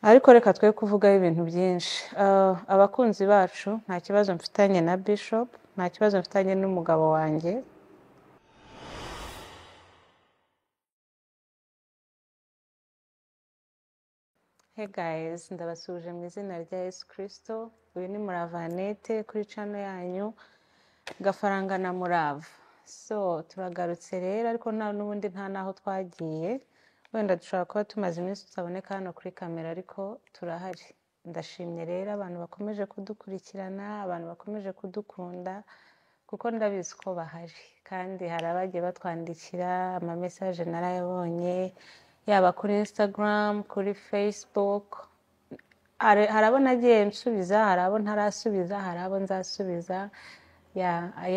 Ariko reka twe kuvugaho ibintu byinshi. Abakunzi bacu, nta kibazo mfitanye na Bishop, nta kibazo mfitanye n'umugabo wanjye. Hey guys, ndabasuhuje mu izina rya Yesu Kristo. Uyu ni Muravanete kuri channel yanyu Gafaranga na Murava. So turagarutse rero, ariko nta n'ubundi nta naho twagiye. Wenda dushobora kuba tumaze iminsi tutaboneka hano kuri kamera, ariko turahari. Ndashimye rero abantu bakomeje kudukurikirana, abantu bakomeje kudukunda, kuko ndabizi ko bahari. Kandi hari abagiye batwandikira ama message narayabonye, yaba kuri Instagram, kuri Facebook. Hari abo nagiye nsubiza, hari abo ntarasubiza, hari abo nzasubiza.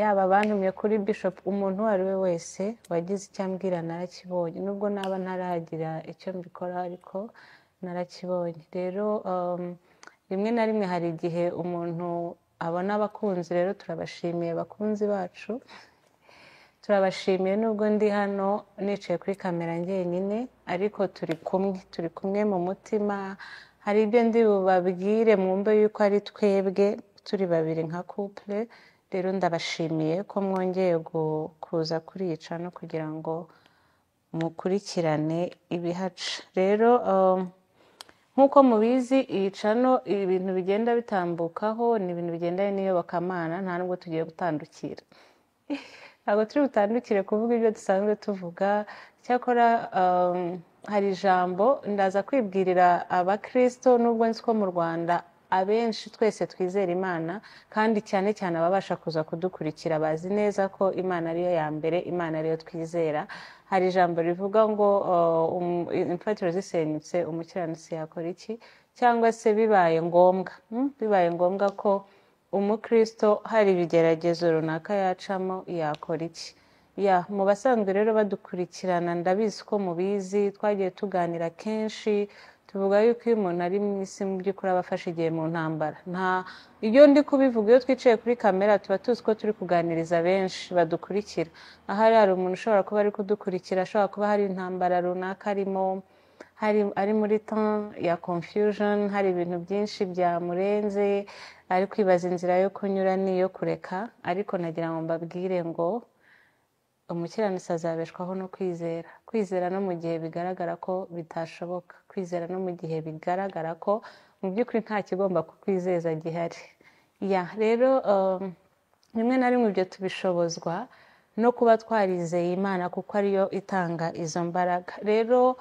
Yaba abantumye kuri Bishop, umuntu uwo ari we wese wagize icyo ambwira narakibonye, nubwo naba ntaragira icyo mbikora ariko narakibonye. Rero rimwe na rimwe hari igihe umuntu abona abakunzi, rero turabashimiye abakunzi bacu, turabashimiye nubwo ndi hano nicaye kuri kamera njyenyine, ariko turi kumwe, turi kumwe mu mutima. Hari ibyo ndi bubabwire mwumve yuko ari twebwe turi babiri nka couple. Rero ndabashimiye ko mwongeye kuza kuri iyi channel kugira ngo mukurikirane ibihaca. Rero nk'uko mubizi iyi channel ibintu bigenda bitambukaho ni ibintu bigendanye n'iyobokamana, nta nubwo tugiye gutandukira. Ntabwo turi butandukire kuvuga ibyo dusanzwe tuvuga. Cyakora hari ijambo ndaza kwibwirira abakristo, nubwo nzi ko mu Rwanda abenshi twese twizera Imana, kandi cyane cyane ababasha kuza kudukurikira bazi neza ko Imana ariyo ya mbere, Imana ariyo twizera. Hari ijambo rivuga ngo imfatiro zisenyutse umukiranutsi yakora iki, cyangwa se bibaye ngombwa, bibaye ngombwa ko umukristo hari ibigeragezo runaka yacamo yakora iki. Mu basanzwe rero badukurikirana ndabizi ko mubizi, twagiye tuganira kenshi tuvuga yuko iyo umuntu ari mu isi mu by'ukuri aba afashe igihe mu ntambara. Nta iyo ndi kubivuga, iyo twicaye kuri kamera tuba tuzi ko turi kuganiriza benshi badukurikira. Ahari hari umuntu ushobora kuba ari kudukurikira, ashobora kuba hari intambara runaka arimo, ari muri temps ya confusion, hari ibintu byinshi byamurenze, ari kwibaza inzira yo kunyura n'iyo kureka. Ariko nagira ngo mbabwire ngo umukiranutsi azabeshwaho no kwizera. Kwizera no mu gihe bigaragara ko bitashoboka, kwizera no mu gihe bigaragara ko mu by'ukuri nta kigomba kukwizeza gihari. Rero rimwe na rimwe ibyo tubishobozwa no kuba twarizeye Imana, kuko ariyo itanga izo mbaraga. Rero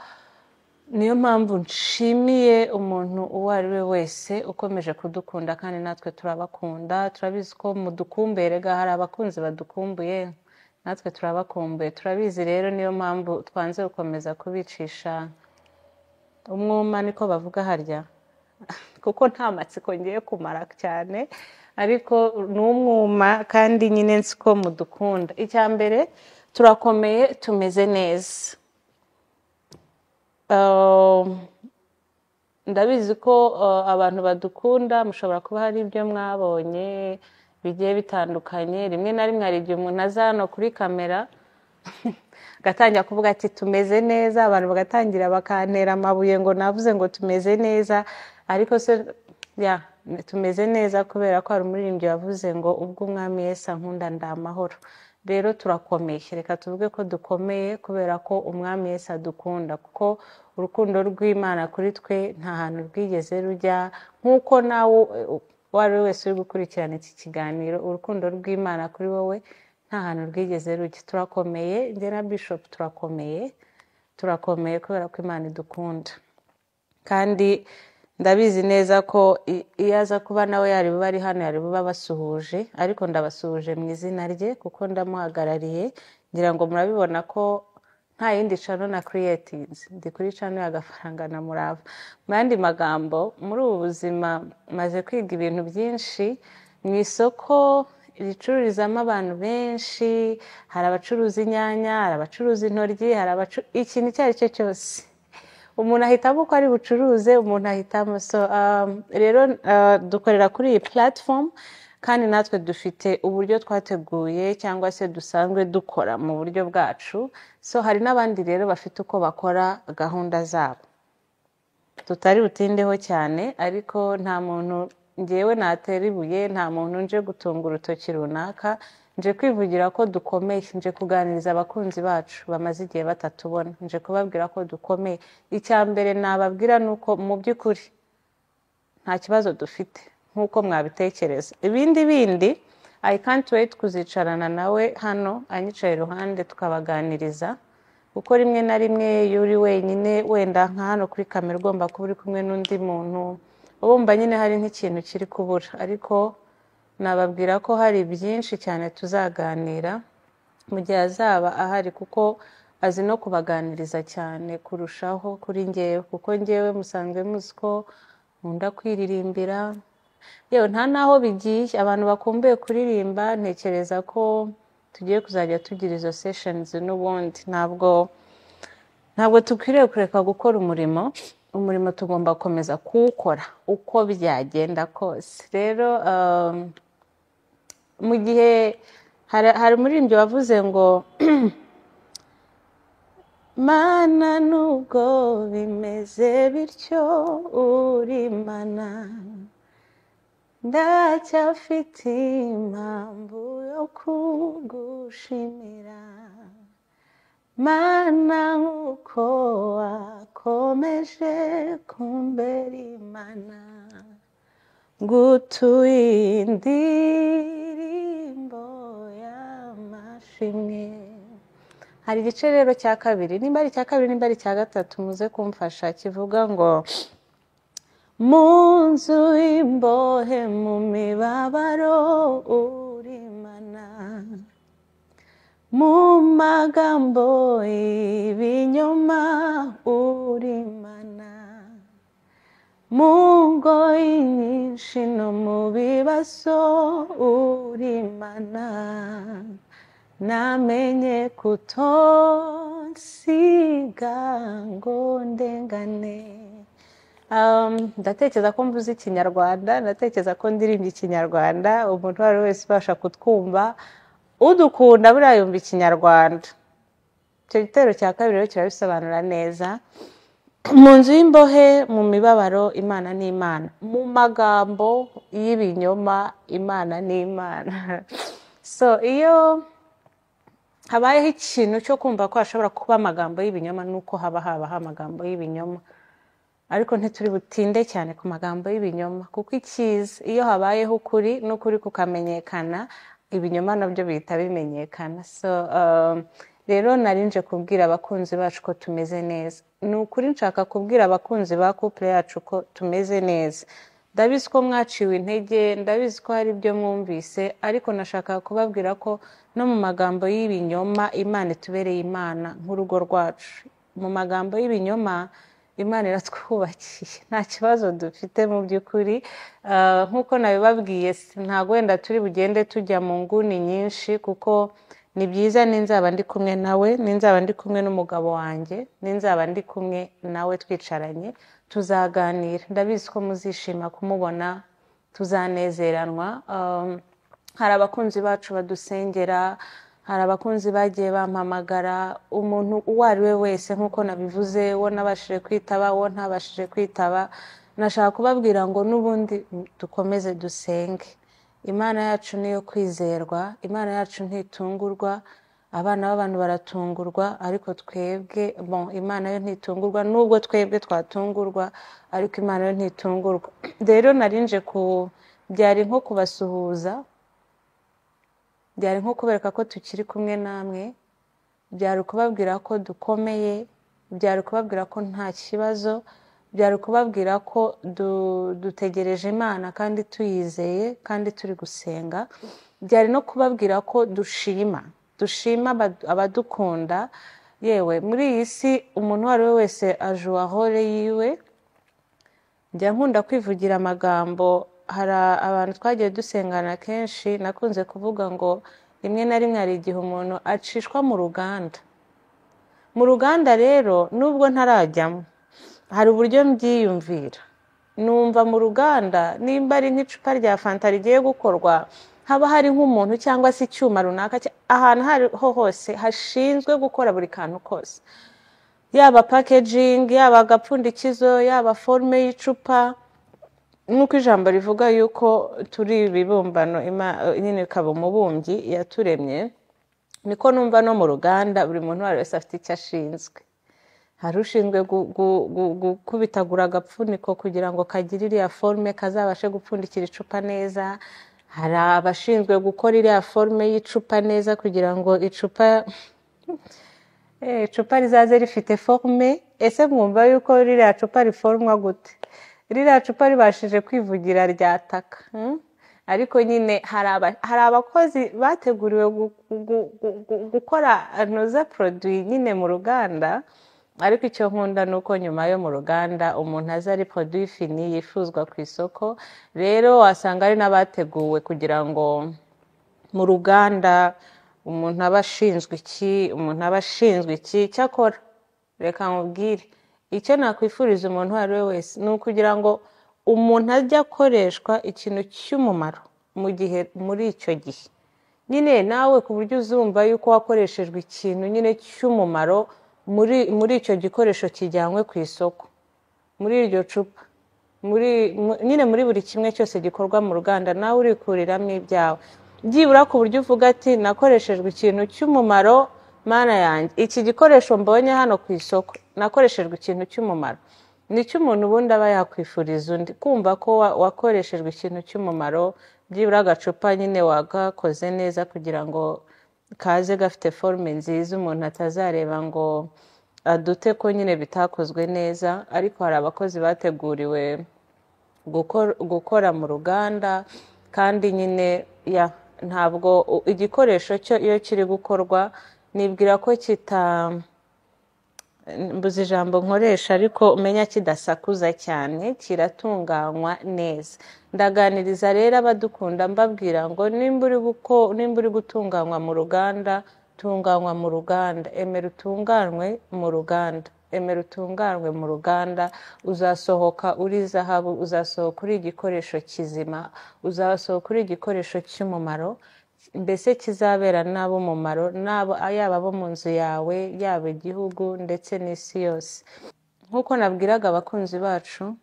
niyo mpamvu nshimiye umuntu uwo ari we wese ukomeje kudukunda, kandi natwe turabakunda. Turabizi ko mudukumbuye, rega hari abakunzi badukumbuye, natwe turabakumbuye, turabizi. Rero niyo mpamvu twanze gukomeza kubicisha umwuma, niko bavuga harya, kuko nta matsiko ngiye kumara cyane, ariko ni umwuma kandi nyine nzi ko mudukunda. Icya mbere, turakomeye, tumeze neza. Ndabizi ko abantu badukunda mushobora kuba hari ibyo mwabonye bigiye bitandukanye. Rimwe na rimwe hari igihe umuntu aza hano kuri kamera agatangira kuvuga ati tumeze neza, abantu bagatangira bakantera amabuye ngo navuze ngo tumeze neza, ariko se tumeze neza kubera ko hari umuririmbyi wavuze ngo ubwo umwami Yesu ankunda ndi amahoro. Rero turakomeye, reka tuvuge ko dukomeye kubera ko umwami Yesu adukunda, kuko urukundo rw'Imana kuri twe nta hantu rwigeze rujya. Nk'uko nawe uwo ari we wese uri gukurikirana iki kiganiro, urukundo rw'Imana kuri wowe nta hantu rwigeze rujya. Turakomeye, njye na Bishop turakomeye, turakomeye kubera ko Imana idukunda. Kandi ndabizi neza ko iyo aza kuba nawe yari bube ari hano, yari bube abasuhuje, ariko ndabasuhuje mu izina rye kuko ndamuhagarariye. Ngira ngo murabibona ko nta yindi channel na creatinze, ndi kuri channel ya Gafaranga na Murava. Mu yandi magambo, muri ubu buzima maze kwiga ibintu byinshi. Mu isoko ricururizamo abantu benshi, hari abacuruza inyanya, hari abacuruza intoryi, hari ikintu icyo ari cyo cyose umuntu ahitamo uko ari bucuruze, umuntu ahitamo. So rero dukorera kuri iyi platform, kandi natwe dufite uburyo twateguye cyangwa se dusanzwe dukora mu buryo bwacu. So hari n'abandi rero bafite uko bakora gahunda zabo. Tutari butindeho cyane, ariko nta muntu ngewe natera ibuye, nta muntu nje gutunga urutoki runaka, nje kwivugira ko dukomeye, nje kuganiriza abakunzi bacu bamaze igihe batatubona, nje kubabwira ko dukomeye. Icya mbere nababwira ni uko mu by'ukuri nta kibazo dufite nk'uko mwabitekereza. Ibindi bindi, I can't wait kuzicarana nawe hano anyicaye iruhande, tukabaganiriza, kuko rimwe na rimwe iyo uri wenyine, wenda nka hano kuri kamera, ugomba kuba uri kumwe n'undi muntu, wumva nyine hari nk'ikintu kiri kubura. Ariko nababwira ko hari byinshi cyane tuzaganira mu gihe azaba ahari, kuko azi no kubaganiriza cyane kurushaho kuri ngewe, kuko ngewe musanzwe muzi ko nkunda kwiririmbira. Yewe, nta n'aho bigiye, abantu bakumbuye kuririmba, ntekereza ko tugiye kuzajya tugira izo sessions n'ubundi. Ntabwo dukwiriye kureka gukora umurimo. Umurimo tugomba gukomeza kuwukora uko byagenda kose. Rero mu gihe hari umuririmbyi wavuze ngo: "Mana, nubwo bimeze bityo, uri Mana, ndacyafite impamvu yo kugushimira. Mana, nk'uko wakomeje kumbera Imana, ngutuye indirimbo y'amashimwe." Hari igice rero cya kabiri, nimba ari icya kabiri, nimba ari icya gatatu, muze kumfasha, kivuga ngo: "Mu nzu y'imbohe, mu mibabaro, uri Mana, mu magambo y'ibinyoma, uri Mana, mu ngoyi nyinshi no mu bibazo, uri Mana, namenye kutonsiga ngo ndengane." Ndatekereza ko mvuze Ikinyarwanda, ndatekereza ko ndirimbye Ikinyarwanda. Umuntu uwo ari we wese ubasha kutwumva, udukunda, buriya yumva Ikinyarwanda. Icyo gitero cya kabiri rero kirabisobanura neza: mu nzu y'imbohe, mu mibabaro, Imana ni Imana; mu magambo y'ibinyoma, Imana ni Imana. So iyo habayeho ikintu cyo kumva ko hashobora kuba amagambo y'ibinyoma, nuko haba habaho amagambo y'ibinyoma, ariko ntituri butinde cyane ku magambo y'ibinyoma, kuko icyiza, iyo habayeho ukuri n'ukuri kukamenyekana, ibinyoma nabyo bihita bimenyekana. So rero nari nje kubwira abakunzi bacu ko tumeze neza. Ni ukuri, nshaka kubwira abakunzi ba couple yacu ko tumeze neza. Ndabizi ko mwaciwe intege, ndabizi ko hari ibyo mwumvise, ariko nashakaga kubabwira ko no mu magambo y'ibinyoma Imana itubereye Imana nk'urugo rwacu. Mu magambo y'ibinyoma Imana iratwubakiye, nta kibazo dufite mu by'ukuri. Nk'uko nabibabwiye, ntabwo wenda turi bugende tujya mu nguni nyinshi, kuko ni byiza ninzaba ndi kumwe nawe, ninzaba ndi kumwe n'umugabo wanjye, ninzaba ndi kumwe nawe twicaranye, tuzaganira. Ndabizi ko muzishima kumubona, tuzanezeranwa. Hari abakunzi bacu badusengera, hari abakunzi bagiye bampamagara, umuntu uwo ari we wese, nk'uko nabivuze, uwo nabashije kwitaba, uwo ntabashije kwitaba, nashaka kubabwira ngo n'ubundi dukomeze dusenge. Imana yacu niyo kwizerwa, Imana yacu ntitungurwa. Abana b'abantu baratungurwa, ariko twebwe, bon, Imana yo ntitungurwa. Nubwo twebwe twatungurwa, ariko Imana yo ntitungurwa. Rero narinje ku byari nko kubasuhuza, byari nko kubereka ko tukiri kumwe namwe, byari ukubabwira ko dukomeye, byari ukubabwira ko nta kibazo, byari ukubabwira ko dutegereje Imana kandi tuyizeye kandi turi gusenga, byari no kubabwira ko dushima abadukunda. Yewe, muri iyi si umuntu uwo ari we wese ajuwa rôle yiwe. Njya nkunda kwivugira amagambo, hari abantu twagiye dusengana kenshi, nakunze kuvuga ngo rimwe na rimwe hari igihe umuntu acishwa mu ruganda. Mu ruganda rero, nubwo ntarajyamo, hari uburyo mbyiyumvira. Numva mu ruganda, nimba ari nk'icupa rya fanta rigiye gukorwa, haba hari nk'umuntu cyangwa se icyuma runaka, ahantu aho ariho hose hashinzwe gukora buri kantu kose. Yaba packaging, yaba agapfundikizo, yaba forme y'icupa, nk'uko ijambo rivuga yuko turi ibibumbano, nyine ikaba umubumbyi yaturemye, niko numva no mu ruganda buri muntu uwo ari wese afite icyo ashinzwe. Hari ushinzwe gukubitagura agapfuniko kugira ngo kagire iriya forme, kazabashe gupfundikira icupa neza. Hari abashinzwe gukora iriya forme y'icupa neza kugira ngo icupa rizaze rifite forme. Ese mwumva yuko ririya cupa riformwa gute? Ririya cupa ribashije kwivugira ryataka, Ariko nyine hari abakozi bateguriwe gukora noza produit nyine mu ruganda. Ariko icyo nkunda ni uko nyuma yo mu ruganda umuntu aza ari produit fini yifuzwa ku isoko. Rero wasanga ari n'abateguwe kugira ngo mu ruganda umuntu aba ashinzwe iki, umuntu aba ashinzwe iki. Cyakora reka nkubwire icyo nakwifuriza umuntu uwo ari we wese, ni ukugira ngo umuntu ajye akoreshwa ikintu cy'umumaro mu gihe, muri icyo gihe nyine nawe, ku buryo uzumva yuko wakoreshejwe ikintu nyine cy'umumaro muri icyo gikoresho kijyanywe ku isoko, muri iryo cupa, nyine muri buri kimwe cyose gikorwa mu ruganda, nawe urikuriramo ibyawe byibura, ku buryo uvuga ati nakoreshejwe ikintu cy'umumaro, Mana yanjye, iki gikoresho mbonye hano ku isoko nakoreshejwe ikintu cy'umumaro. Nicyo umuntu ubundi aba yakwifuriza undi, kumva ko wakoreshejwe ikintu cy'umumaro, byibura agacupa nyine wagakoze neza kugira ngo kaze gafite forme nziza, umuntu atazareba ngo adute ko nyine bitakozwe neza. Ariko hari abakozi bateguriwe gukora mu ruganda, kandi nyine ya ntabwo igikoresho cyo iyo kiri gukorwa nibwira ko kita, mbuze ijambo nkoresha, ariko umenya kidasakuza cyane, kiratunganywa neza. Ndaganiriza rero abadukunda mbabwira ngo nimba uri gutunganywa mu ruganda, tunganywa mu ruganda, emera utunganywe mu ruganda, emera utunganywe mu ruganda, uzasohoka uri zahabu, uzasohoka uri igikoresho kizima, uzasohoka uri igikoresho cy'umumaro, mbese kizabera n'ab'umumaro, yaba abo mu nzu yawe, yaba igihugu ndetse n'isi yose. Nk'uko nabwiraga abakunzi bacu,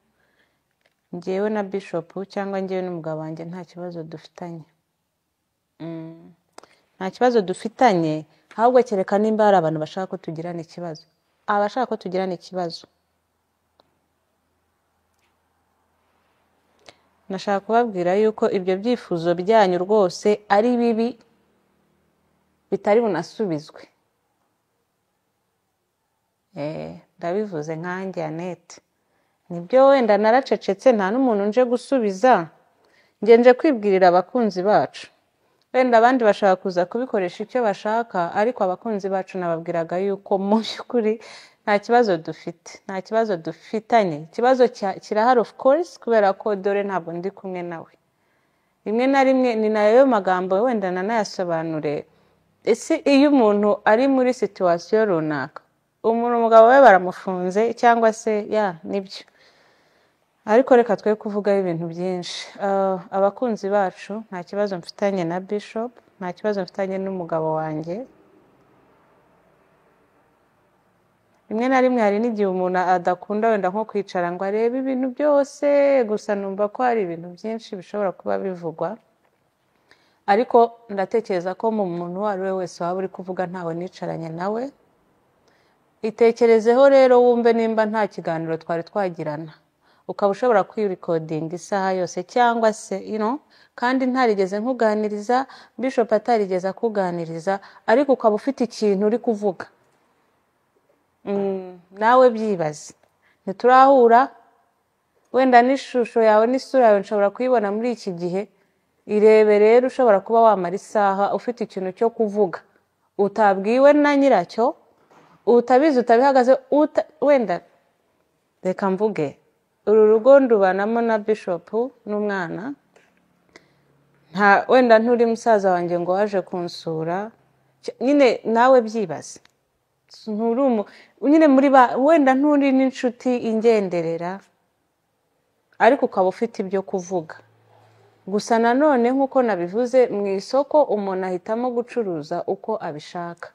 njyewe na Bishop cyangwa njyewe n'umugabo wanjye nta kibazo dufitanye. Nta kibazo dufitanye, ahubwo kereka nimba hari abantu bashaka ko tugirana ikibazo. Abashaka ko tugirana ikibazo, nashaka kubabwira yuko ibyo byifuzo byanyu rwose ari bibi, bitari bunasubizwe. Ndabivuze nkanjye Annette, nibyo wenda naracecetse, nta n'umuntu nje gusubiza, nge nje kwibwirira abakunzi bacu. Wenda abandi bashaka kuza kubikoresha icyo bashaka, ariko abakunzi bacu nababwiraga yuko mu by'ukuri nta kibazo dufite, nta kibazo dufitanye. Ikibazo kirahari of course, kubera ko dore ntabwo ndi kumwe nawe. Rimwe na rimwe ni nayo magambo wenda nanayasobanure. Ese iyo umuntu ari muri situation runaka, umuntu umugabo we baramufunze cyangwa se ya nibyo, ariko reka twe kuvugaho ibintu byinshi. Abakunzi bacu, nta kibazo mfitanye na Bishop, nta kibazo mfitanye n'umugabo wanjye. Rimwe na rimwe hari n'igihe umuntu adakunda wenda nko kwicara ngo arebe ibintu byose, gusa numva ko hari ibintu byinshi bishobora kuba bivugwa, ariko ndatekereza ko mu muntu uwo ari we wese waba uri kuvuga ntawe nicaranye nawe. Itekerezeho rero wumve nimba nta kiganiro twari twagirana, ukaba ushobora kwirikodinga isaha yose cyangwa se kandi ntarigeze nkuganiriza, Bishop atarigeze akuganiriza, ariko ukaba ufite ikintu uri kuvuga. Nawe byibaze, ntiturahura, wenda n'ishusho yawe n'isura yawe nshobora kuyibona muri iki gihe. Irebe rero, ushobora kuba wamara isaha ufite ikintu cyo kuvuga utabwiwe na nyiracyo, utabizi, utabihagaze, wenda reka mvuge, uru rugo ndubanamo na Bishop n'umwana, nta wenda nturi musaza wanjye ngo waje kunsura, nyine nawe byibaze, nyine muri ba wenda nturi n'inshuti ingenderera, ariko ukaba ufite ibyo kuvuga. Gusa nanone nk'uko nabivuze, mu isoko umuntu ahitamo gucuruza uko abishaka.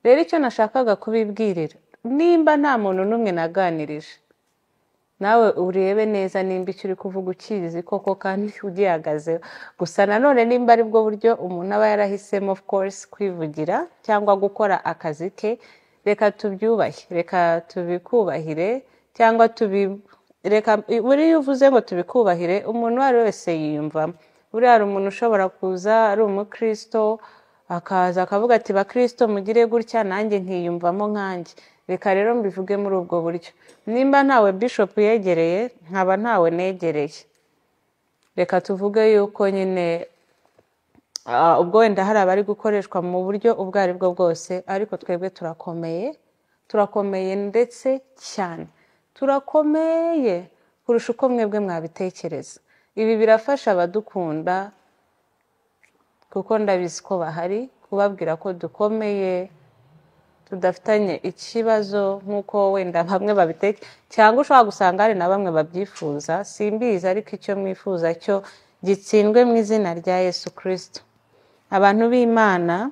Rero icyo nashakaga kubibwirira, Nimba nta muntu n'umwe naganirije, nawe urebe neza nimba icyo uri kuvuga ukizi koko kandi ugihagazeho. Gusa nanone nimba ari bwo buryo umuntu aba yarahisemo, of course, kwivugira cyangwa gukora akazi ke, reka tubyubahe, reka tubikubahire, cyangwa tubi reka buriya iyo uvuze ngo tubikubahire, umuntu uwo ari we wese yiyumvamo. Buriya hari umuntu ushobora kuza ari umukristo, akaza akavuga ati: "Bakristo, mugire gutya," nanjye nkiyumvamo nkanjye. Reka rero mbivuge muri ubwo buryo: nimba ntawe bishop yegereye, nkaba ntawe negereye, reka tuvuge yuko nyine ubwo wenda hari abari gukoreshwa mu buryo ubwo ari bwo bwose, ariko twebwe turakomeye, turakomeye ndetse cyane, turakomeye kurusha uko mwebwe mwabitekereza. Ibi birafasha abadukunda, kuko ndabizi ko bahari, kubabwira ko dukomeye, tudafitanye ikibazo nk'uko wenda bamwe babiteke, cyangwa ushobora gusanga hari na bamwe babyifuza, simbizi. Ariko icyo mwifuza cyo gitsindwe mu izina rya Yesu Kirisito. Abantu b'Imana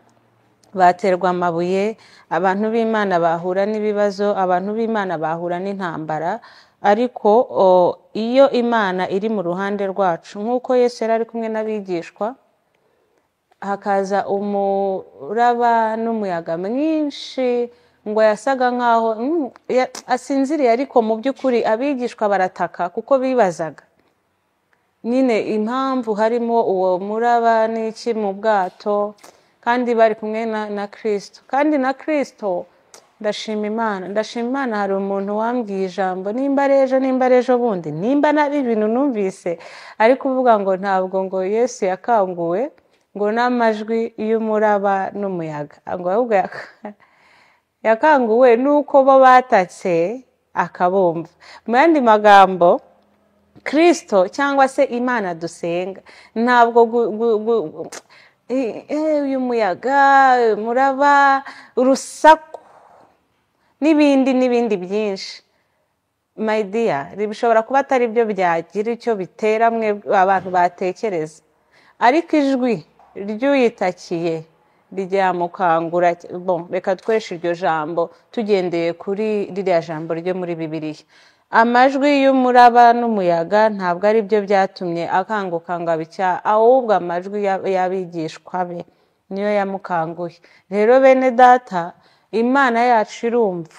baterwa amabuye, abantu b'Imana bahura n'ibibazo, abantu b'Imana bahura n'intambara, ariko iyo Imana iri mu ruhande rwacu, nk'uko Yesu yari ari kumwe n'abigishwa, hakaza umuraba n'umuyaga mwinshi, ngo yasaga nkaho asinziriye, ariko mu by'ukuri abigishwa barataka kuko bibazaga nyine impamvu harimo uwo muraba n'iki mu bwato, kandi bari kumwe na Kirisito. Kandi na Kirisito, ndashima Imana, ndashima Imana. Hari umuntu wambwiye ijambo, nimba ari ejo, nimba ari ejo bundi, nimba nari ibintu numvise ari kuvuga ngo ntabwo ngo Yesu yakanguwe ngo n'amajwi y'umuraba n'umuyaga, ngo ahubwo yakanguwe n'uko bo batatse akabumva. Mu yandi magambo, Kirisito cyangwa se Imana dusenga, ntabwo uyu muyaga, umuraba, urusaku n'ibindi n'ibindi byinshi, my dear, bishobora kuba atari byo byagira icyo bitera mwe abantu batekereza, ariko ijwi ry'uyitakiye ryamukangura. Bon, reka dukoreshe iryo jambo tugendeye kuri ririya jambo ryo muri Bibiliya. Amajwi y'umuraba n'umuyaga ntabwo ari byo byatumye akanguka ngo abe icyaha, ahubwo amajwi y'abigishwa be niyo yamukanguye. Rero bene data, Imana yacu irumva.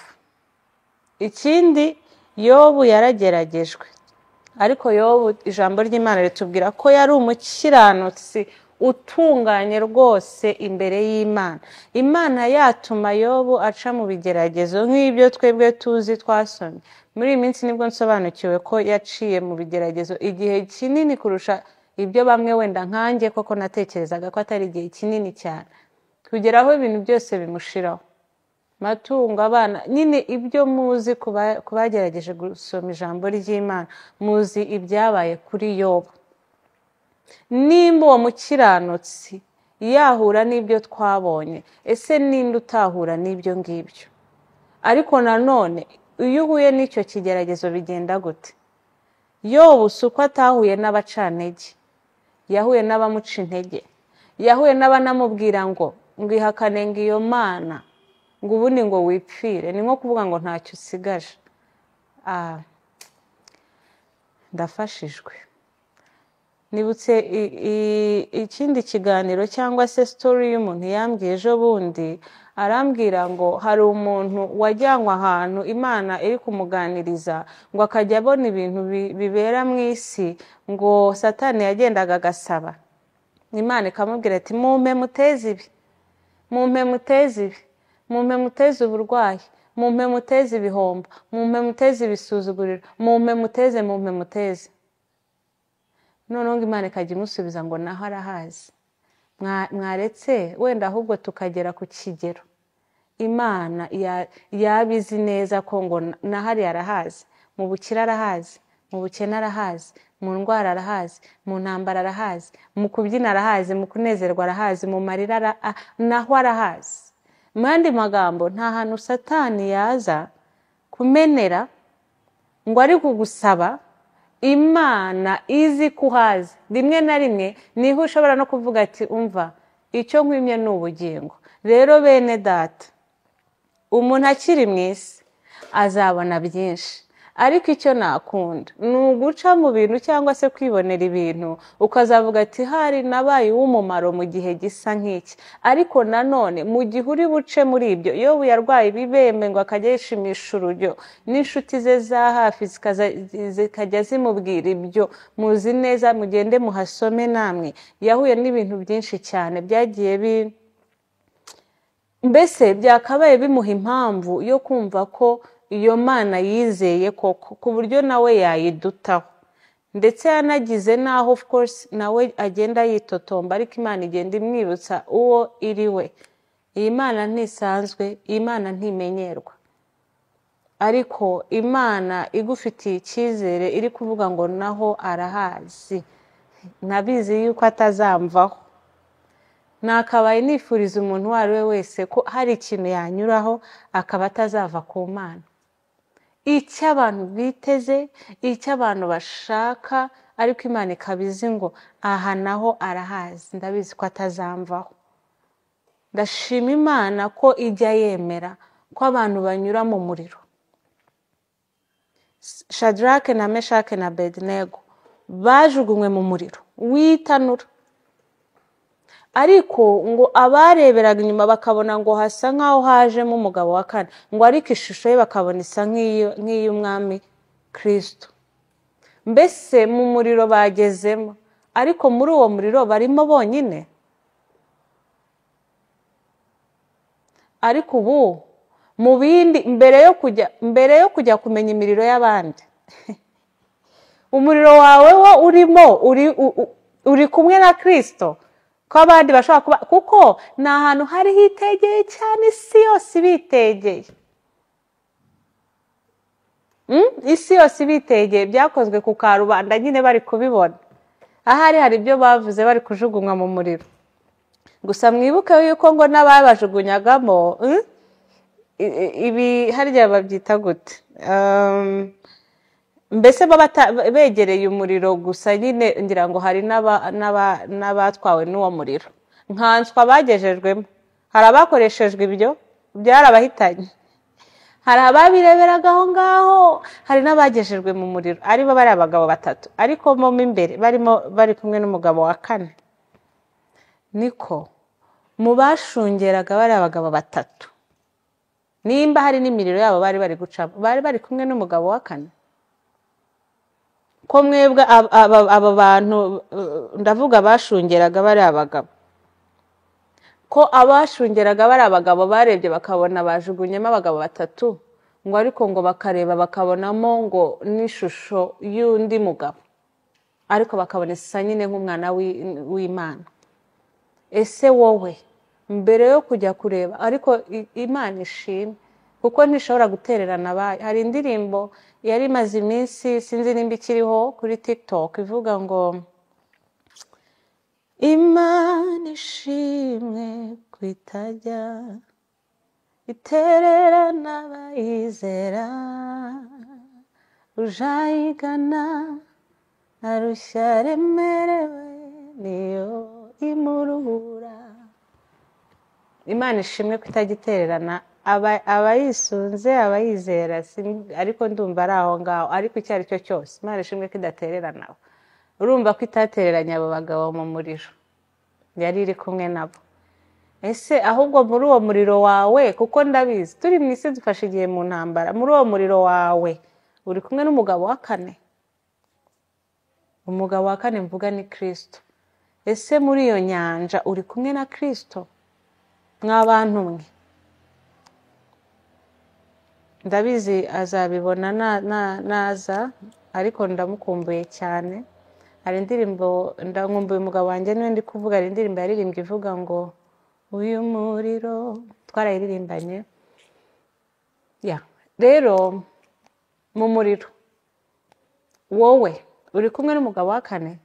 Ikindi, Yobu yarageragejwe, ariko Yobu ijambo ry'Imana ritubwira ko yari umukiranutsi utunganye rwose imbere y'Imana. Imana yatuma Yobu aca mu bigeragezo nk'ibyo twebwe tuzi, twasomye muri iyi minsi, nibwo nsobanukiwe ko yaciye mu bigeragezo igihe kinini kurusha ibyo bamwe wenda nkanjye koko natekerezaga ko atari igihe kinini cyane, kugera aho ibintu byose bimushiraho, matungo, abana, nyine ibyo muzi ku bagerageje gusoma ijambo ry'Imana, muzi ibyabaye kuri Yobu. Nimba uwo mukiranutsi yahura n'ibyo twabonye, ese ninde utahura n'ibyo ngibyo? Ariko nanone iyo uhuye n'icyo kigeragezo bigenda gute? Yobu si uko atahuye n'abacantege, yahuye n'abamuca intege, yahuye n'abanamubwira ngo ihakane, ngo iyo Mana, ngo ubundi ngo wipfire, ni nko kuvuga ngo ntacyo usigaje. Ah, ndafashijwe. Nibutse ikindi kiganiro cyangwa se story y'umuntu yambwiye ejo bundi, arambwira ngo hari umuntu wajyanywe ahantu Imana iri kumuganiriza, ngo akajya abona ibintu bibera mu isi, ngo Satani yagendaga agasaba Imana, ikamubwira ati: "Mumpe muteze ibi, mumpe muteze ibi, mumpe muteze uburwayi, mumpe muteze ibihombo, mumpe muteze ibisuzuguriro, mumpe muteze, mumpe muteze." Noneho ngo Imana ikajya imusubiza ngo naho arahazi. Mwaretse wenda ahubwo tukagera ku kigero Imana yaba izi neza ko ngo na hariya arahazi, mu bukire arahazi, mu bukene arahazi, mu ndwara arahazi, mu ntambara arahazi, mu kubyina arahazi, mu kunezerwa arahazi, mu marira naho arahazi. Mu yandi magambo, nta hantu Satani yaza kumenera ngo ari kugusaba Imana izi ko uhazi. Rimwe na rimwe niho ushobora no kuvuga ati: "Umva, icyo nkwimye ni ubugingo." Rero bene data, umuntu akiri mu isi azabona byinshi. Ariko icyo nakunda ni uguca mu bintu cyangwa se kwibonera ibintu ukazavuga ati hari nabaye uw'umumaro mu gihe gisa nk'iki. Ariko nanone mu gihe uri buce muri ibyo, Yobu yarwaye ibibembe ngo akajya yishimisha urujyo, n'inshuti ze za hafi zikajya zimubwira ibyo, muzi neza mugende muhasome namwe. Yahuye n'ibintu byinshi cyane byagiye mbese byakabaye bimuha impamvu yo kumva ko iyo Mana yizeye koko, ku buryo nawe yayidutaho. Ndetse yanagize n'aho of course nawe agenda yitotomba, ariko Imana igenda imwibutsa uwo iri we. Iyi Mana ntisanzwe, iyi Mana ntimenyerwa. Ariko Imana igufitiye icyizere iri kuvuga ngo naho arahazi, ntabizi yuko atazamvaho. Nakabaye nifuriza umuntu uwo ari we wese ko hari ikintu yanyuraho akaba atazava ku Mana. Icyo abantu biteze, icyo abantu bashaka, ariko Imana ikaba izi ngo aha naho arahazi, ndabizi ko atazamvaho. Ndashima Imana ko ijya yemera ko abantu banyura mu muriro. Shadrake na Meshake na Abednego bajugunywe mu muriro w'itanura, ariko ngo abareberaga inyuma bakabona ngo hasa nk'aho hajemo umugabo wa kane, ngo ariko ishusho ye bakabona isa nk'iy'umwami Kristo. Mbese mu muriro bagezemo, ariko muri uwo muriro barimo bonyine. Ariko ubu mu bindi, mbere yo kujya kumenya imiriro y'abandi, umuriro wawe wo urimo uri kumwe na Kristo, ko abandi bashobora kuba, kuko ni ahantu hari hitegeye cyane, isi yose ibitegeye. Isi yose ibitegeye, byakozwe ku karubanda nyine bari kubibona. Ahari hari ibyo bavuze bari kujugunywa mu muriro. Gusa mwibuke yuko ngo n'ababajugunyagamo ibi harya babyita gute? Mbese baba begereye umuriro gusa nyine, ngira ngo hari n'abatwawe n'uwo muriro. Nkanswa bagejejwemo, hari abakoreshejwe ibyo byarabahitanye, hari ababireberaga aho ngaho, hari n'abagejejwe mu muriro, aribo bari abagabo batatu, ariko mo imbere barimo bari kumwe n'umugabo wa kane. Niko mu bashungeraga bari abagabo batatu, nimba hari n'imiriro yabo bari bari gucamo, bari bari kumwe n'umugabo wa kane. Ko mwebwe aba bantu ndavuga bashungeraga bari abagabo, ko abashungeraga bari abagabo barebye bakabona bajugunyemo abagabo batatu, ngo ariko ngo bakareba bakabonamo ngo n'ishusho y'undi mugabo, ariko bakabona isa nyine nk'umwana w'Imana. Ese wowe mbere yo kujya kureba, ariko Imana ishimwe kuko ntishobora gutererana abayo. Hari indirimbo yari imaze iminsi, sinzi nimba ikiriho kuri TikTok, ivuga ngo Imana ishimwe kwitajya itererana abayizera, ujayigana arushya aremerewe niyo imuruhura. Imana ishimwe kutajya itererana abayisunze, abayizera, ariko ndumva ari aho ngaho. Ariko icyo ari cyo cyose Imana ishimwe ko idatererana. Urumva ko itatereranye abo bagabo mu muriro, yari iri kumwe nabo. Ese ahubwo muri uwo muriro wawe, kuko ndabizi turi mu isi dufashe igihe mu ntambara, muri uwo muriro wawe uri kumwe n'umugabo wa kane. Umugabo wa kane mvuga ni Kristo. Ese muri iyo nyanja uri kumwe na Kristo? Mwa bantu mwe, ndabizi azabibona naza, ariko ndamukumbuye cyane. Hari indirimbo, nkumbuye umugabo wanjye niwe ndi kuvuga, hari indirimbo yaririmbye ivuga ngo uyu muriro, twarayiririmbanye. Ya rero mu muriro wowe uri kumwe n'umugabo wa kane.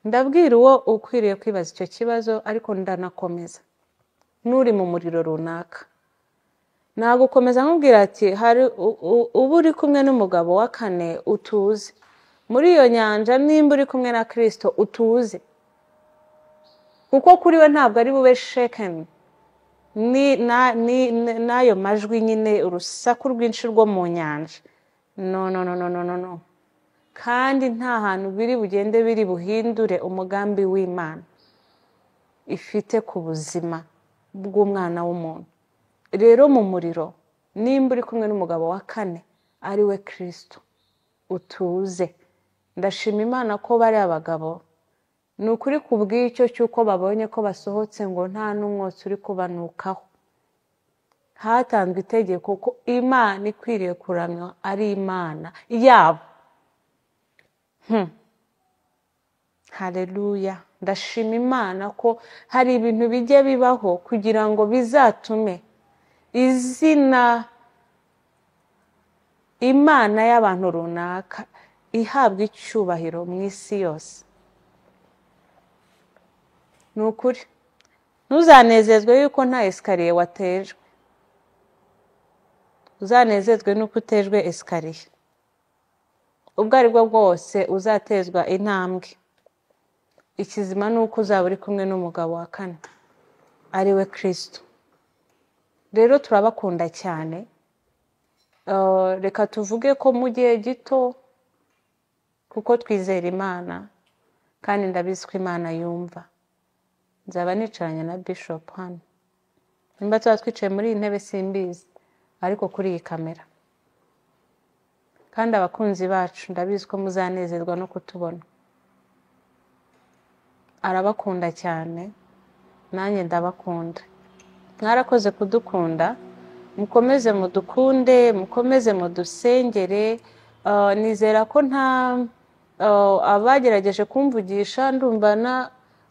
Ndabwira uwo ukwiriye kwibaza icyo kibazo, ariko ndanakomeza n'uri mu muriro runaka. Nagukomeza nkubwira ati hari uba uri kumwe n'umugabo wa kane utuze muri iyo nyanja, nimba uri kumwe na Kristo utuze, kuko kuri we ntabwo ari bube shaken. n'ayo majwi nyine, urusaku rwinshi rwo mu nyanja. No, no, no, no, no, no, no. Kandi nta hantu biri bugende biri buhindure umugambi w'Imana ifite ku buzima bw'umwana w'umuntu. Rero mu muriro, nimba uri kumwe n'umugabo wa kane ari we Kristo, utuze. Ndashima Imana ko bari abagabo, ni ukuri ku bw'icyo cy'uko babonye ko basohotse ngo nta n'umwotsi uri kubanukaho. Hatanzwe itegeko ko Imana ikwiriye kuramywa ari Imana yabo. Haleluya. Ndashima Imana ko hari ibintu bijya bibaho kugira ngo bizatume izina Imana y'abantu runaka ihabwa icyubahiro mu isi yose. Ni ukuri ntuzanezezwe yuko nta esikariye watejwe, uzanezezwe nuko utejwe esikariye. Ubwo ari bwo bwose uzatezwa intambwe. Ikizima ni uko uzaba uri kumwe n'umugabo wa kane ari we Kristo. Rero turabakunda cyane. Reka tuvuge ko mu gihe gito, kuko twizera Imana kandi ndabizi ko Imana yumva, nzaba nicaranye na Bishop hano. Nimba tuba twicaye muri iyi ntebe simbizi, ariko kuri iyi kamera. Kandi abakunzi bacu ndabizi ko muzanezerwa no kutubona. Arabakunda cyane, nanjye ndabakunda. Mwarakoze kudukunda, mukomeze mudukunde, mukomeze mudusengere. Nizera ko nta abagerageje kumvugisha, ndumva na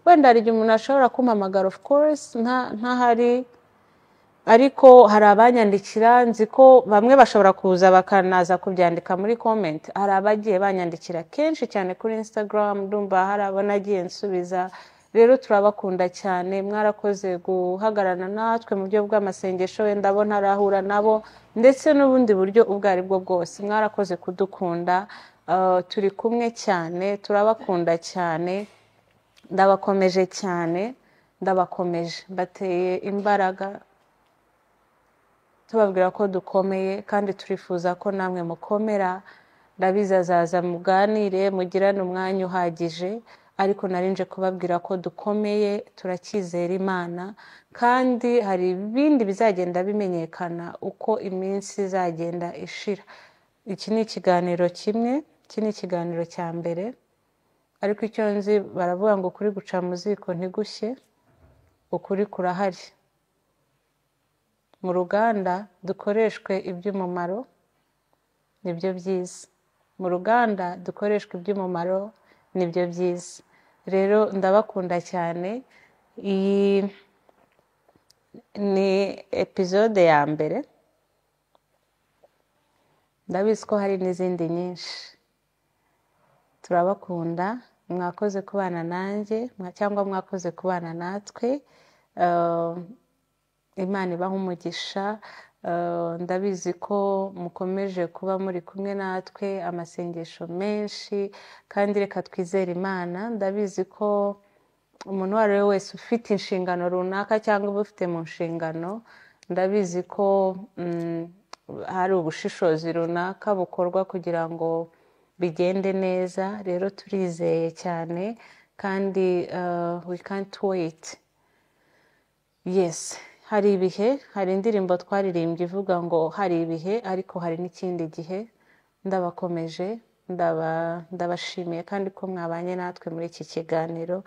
wenda hari igihe umuntu ashobora kumpamagara, of course ntahari, ariko hari abanyandikira, nzi ko bamwe bashobora kuza bakanaza kubyandika muri comment. Hari abagiye banyandikira kenshi cyane kuri Instagram, ndumva hari abo nagiye nsubiza. Rero turabakunda cyane, mwarakoze guhagararana natwe mu buryo bw'amasengesho, wenda abo ntarahura nabo, ndetse n'ubundi buryo ubwo ari bwo bwose. Mwarakoze kudukunda, turi kumwe cyane, turabakunda cyane, ndabakomeje cyane, ndabakomeje, mbateye imbaraga, tubabwira ko dukomeye kandi turifuza ko namwe mukomera. Ndabizi azaza muganire, mugirane umwanya uhagije, ariko narinje kubabwira ko dukomeye, turacyizera Imana, kandi hari ibindi bizagenda bimenyekana uko iminsi izagenda ishira. Iki ni ikiganiro kimwe, iki ni ikiganiro cya mbere, ariko icyo nzi baravuga ngo ukuri guca mu ziko ntigushye, ukuri kurahari. Mu ruganda dukoreshwe iby'umumaro nibyo byiza, mu ruganda dukoreshwe iby'umumaro nibyo byiza. Rero ndabakunda cyane. Iyi ni episode ya mbere, ndabizi ko hari n'izindi nyinshi. Turabakunda, mwakoze kubana nanjye cyangwa mwakoze kubana natwe. Imana ibahe umugisha. Ndabizi ko mukomeje kuba muri kumwe natwe, amasengesho menshi, kandi reka twizere Imana. Ndabizi ko umuntu uwo ari we wese ufite inshingano runaka cyangwa uba ufite mu nshingano, ndabizi ko hari ubushishozi runaka bukorwa kugira ngo bigende neza. Rero turizeye cyane kandi we can't wait. Yes, hari ibihe, hari indirimbo twaririmbye ivuga ngo hari ibihe, ariko hari n'ikindi gihe. Ndabakomeje, ndabashimiye kandi ko mwabanye natwe muri iki kiganiro.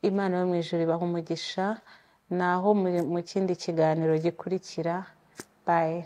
Imana yo mu ijuru ibahe umugisha. Naho mu kindi kiganiro gikurikira. Bye.